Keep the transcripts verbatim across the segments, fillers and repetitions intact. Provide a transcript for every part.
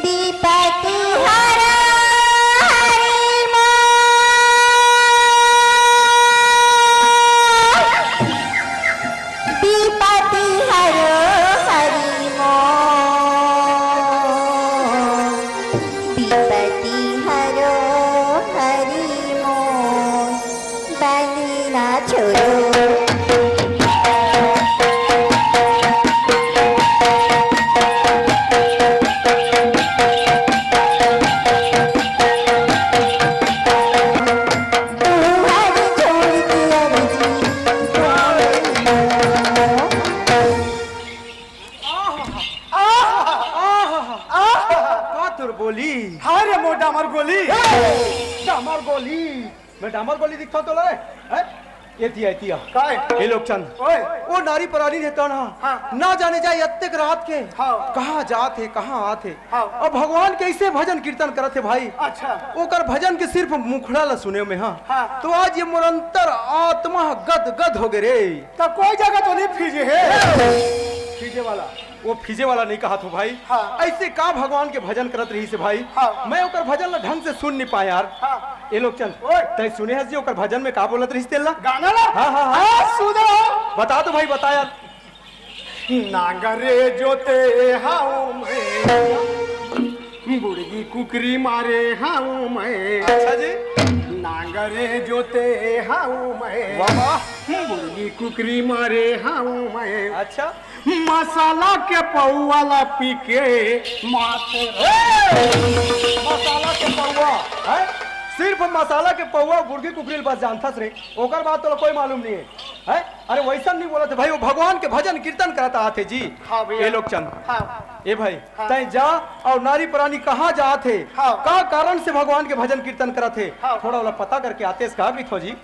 विपति हरो हरि मोर, विपति हरो हरि मोर, विपति हरो हरि मोर, बंदी ना छोड़ो। आह! आह! आह! का तोर बोली? हाय रे मोर डामर गोली। हे! डामर गोली। मैं डामर गोली दिखता तो ले? हैं? ये दिया, ये दिया। काय? ये लोकचंद। ओए। वो नारी परानी रहता ना। हाँ। ना जाने जाए अत्तेक रात के। हाँ। कहाँ जात हे, कहाँ आत हे। हाँ। अब भगवान कैसे भजन कीर्तन करत हे भाई। अच्छा। ओकर भजन के सिर्फ मुखड़ा ला सुने में, हाँ। हाँ। तो आज ये मोर अंतर आत्मा गद गद हो गए रे। तब कोई जगह तो नहीं फीजे हे। फीजे वाला, वो फीजे वाला नहीं कहा थो भाई। हाँ। ऐसे का भगवान के भजन करत रहिस हे भाई। हाँ। मैं ओकर भजन ला ढंग से सुन नहीं पाए यार। हाँ। ए लोकचंद, ओए। तै सुने हस जी ओकर भजन में का बोलत रहिस तेला? गाना ला? हाँ, हाँ, हाँ। हाँ, सुनो। बता तो भाई, बता यार। नांगरे जोते हाउ मैं, बुड़गी कुकरी मारे हाउ मैं। अच्छा जी। नांगरे जोते हाउ मैं, वाह, वाह। बुड़गी कुकरी मारे हाउ मैं। अच्छा। मसाला के पौवा ला पी के मात रे। मसाला के पौवा, हैं? सिर्फ मसाला के पौवा बुड़गी कुकरी ल बस जानथस रे, ओकर बाद तोला कोई मालूम नहीं है, हैं? अरे वैसन नहीं बोलत हे भाई, वो भगवान के भजन कीर्तन करत आत हे जी। हाँ भैया। ए लोकचंद। हाँ। ए भाई, हाँ। तै जा और नारी परानी कहाँ जात हे? हाँ। का कारण से भगवान के भजन कीर्तन करत हे? हाँ। थोड़ा ओला पता करके आतेस का मिथो जी?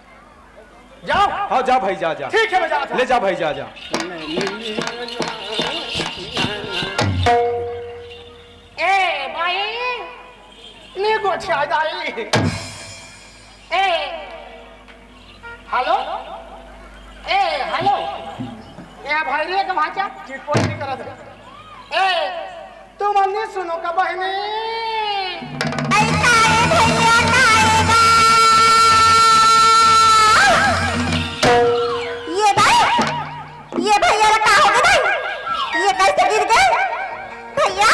जाओ। हाँ, जा भाई, जा, जा। ठीक है, मैं जाता हूँ। ले जा भाई, जा, जा। ए भाई, नी गोठिया दाई। ए, हेलो? ए, हेलो? ए भाई रे, के भाचा? चिटपोट नहीं करत हे। ए, तुमन नहीं सुनो का बहिनी? ऐसा है भैया, ना आएगा। ये भाई, ये भैया ला का हो गए भाई? ये कैसे गिर गए? भैया,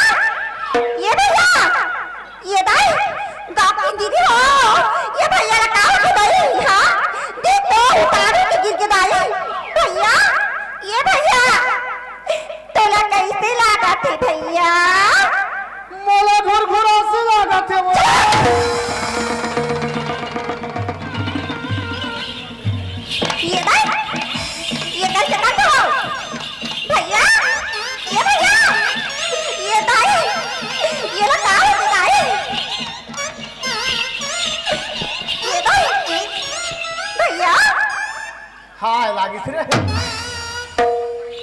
ये भैया, ये दाई, गाँव की दीदी हो, ये भैया ला का हो गए भाई? हाँ, देख तो, उतारू के गिर गए दाई। भैया, ये भैया, तोला कैसे लागत हे भैया? मोला घुरघुरासी लागत हे वो।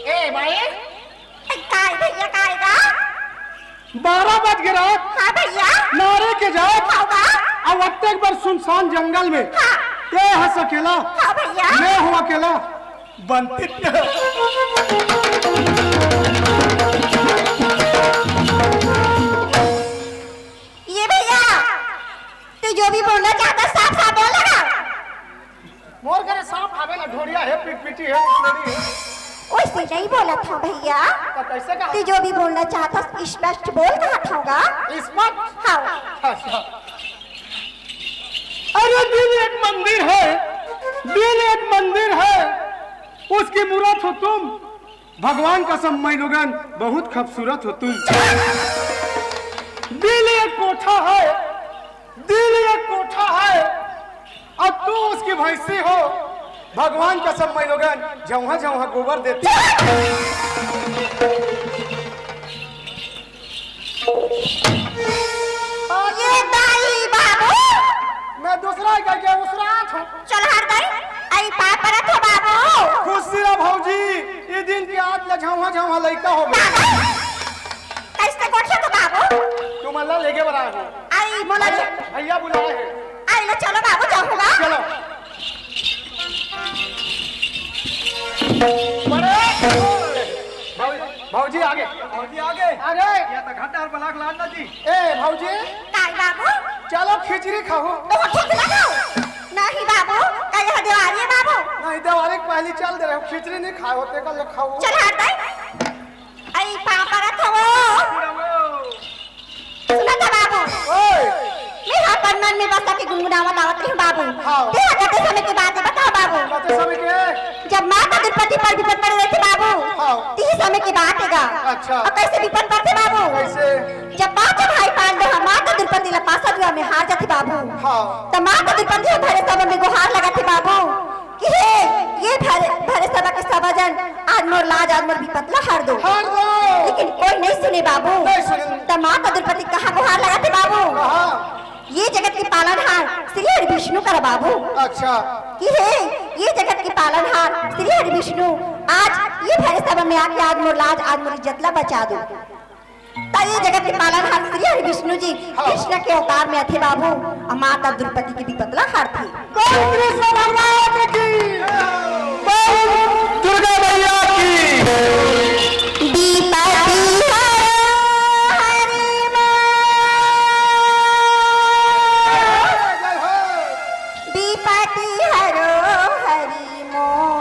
ए भाई, काय भैया, काय गा? बारह बज गे रात। हाँ भैया। नारे के जात। हाँ गा। अब अत्ते बर सुनसान जंगल में। हाँ। ते हस अकेला। हाँ भैया। मैं हूँ अकेला। बनती। ये भैया, तू जो भी बोलना चाहता, साफ साफ बोल ना। मोर घरे सांप आवे ना, ढोड़िया हे, पिटपिटी हे, पिटलोड़ी हे। ओइसे नहीं बोलत हँव भैया। तो कैसे कहा? तू जो भी बोलना चाहत हस, स्पष्ट बोल, कहत हँव गा। स्पष्ट? हाँ। अच्छा। अरे दिल एक मंदिर है, दिल एक मंदिर है, उसकी मूरत हो तुम। भगवान कसम माई लोगन, बहुत खूबसूरत हो तुम। दिल एक कोठा है, दिल एक कोठा है, और तू उसकी भैंसी हो। भगवान कसम माई लोगन, झौहा झौहा गोबर देती। ये दाई बाबू। मैं दूसरा ही करके उसरात हँव। चल हट दाई, आई पाँव परत हँव बाबू। खुश रह भौजी, ये दिन के आज ले झौहा झौहा लइका हो गए। कैसे गोठिया तो बाबू? तुम अल्लाह लेके बरा हो। आई मोला भैया, भैया बुलाए हैं। आई लो, चलो बाबू, जाऊंगा। चलो। बड़े भौ-, भौजी आगे। भौजी आगे। आगे। या तो घाटा और बलाक लाडना जी। ए भौजी। काय बाबू? चलो खिचड़ी खाओ। तो ठीक ना खाओ। नहीं बाबू, कल है दिवाली है बाबू। नहीं, दिवाली के पहले चल दे रहे हो, खिचड़ी नहीं खाए होते, कल खाओ। चल हट भाई। आई पाँव परत हँव। सुनत हस बाबू? ओए। मैं अपन मन में बसा के गुनगुनावत आवत रहेंव बाबू। हाँ। तें हा कते समय के बात हे, बता बाबू। कते समय के? जब माता द्रौपदी पर विपत पड़े रहिथे बाबू। हाँ। तिही समय के बात हे गा। अच्छा। अउ कैसे विपत पड़थे बाबू? कैसे? जब पाँचों भाई पांडव ह माता द्रौपदी ला पासा दुआ में हार जाथे बाबू। हाँ। त माता द्रौपदी ह भरे सभा में गोहार लगाथे बाबू। कि हे, ये भरे, भरे सभा के सभा जन, आज मोर लाज, आज मोर विपत ला हर दो। हर दो। लेकिन कोई नहीं सुने बाबू। नहीं सुने। त माता द्रौपदी कहाँ गोहार लगाथे बाबू? कहाँ? ये जगत के पालनहार श्री हरि विष्णु करा बाबू। अच्छा। कि हे, ये जगत के पालनहार श्री हरि विष्णु, आज ये भरे सभा में आके आज मोर लाज, आज मोर इज्जत ला बचा दो। त ये जगत के पालनहार श्री हरि विष्णु जी हाँ। कृष्ण के अवतार में आथे बाबू, अउ माता द्रौपदी के विपत ला हरथे। बोल कृष्ण भगवान की, बोल दुर्गा मैया की। विपति हरो हरि मोर, विपति हरो हरि मोर,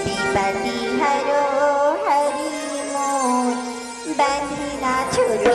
विपति हरो हरि मोर, बंधना छोड़ो।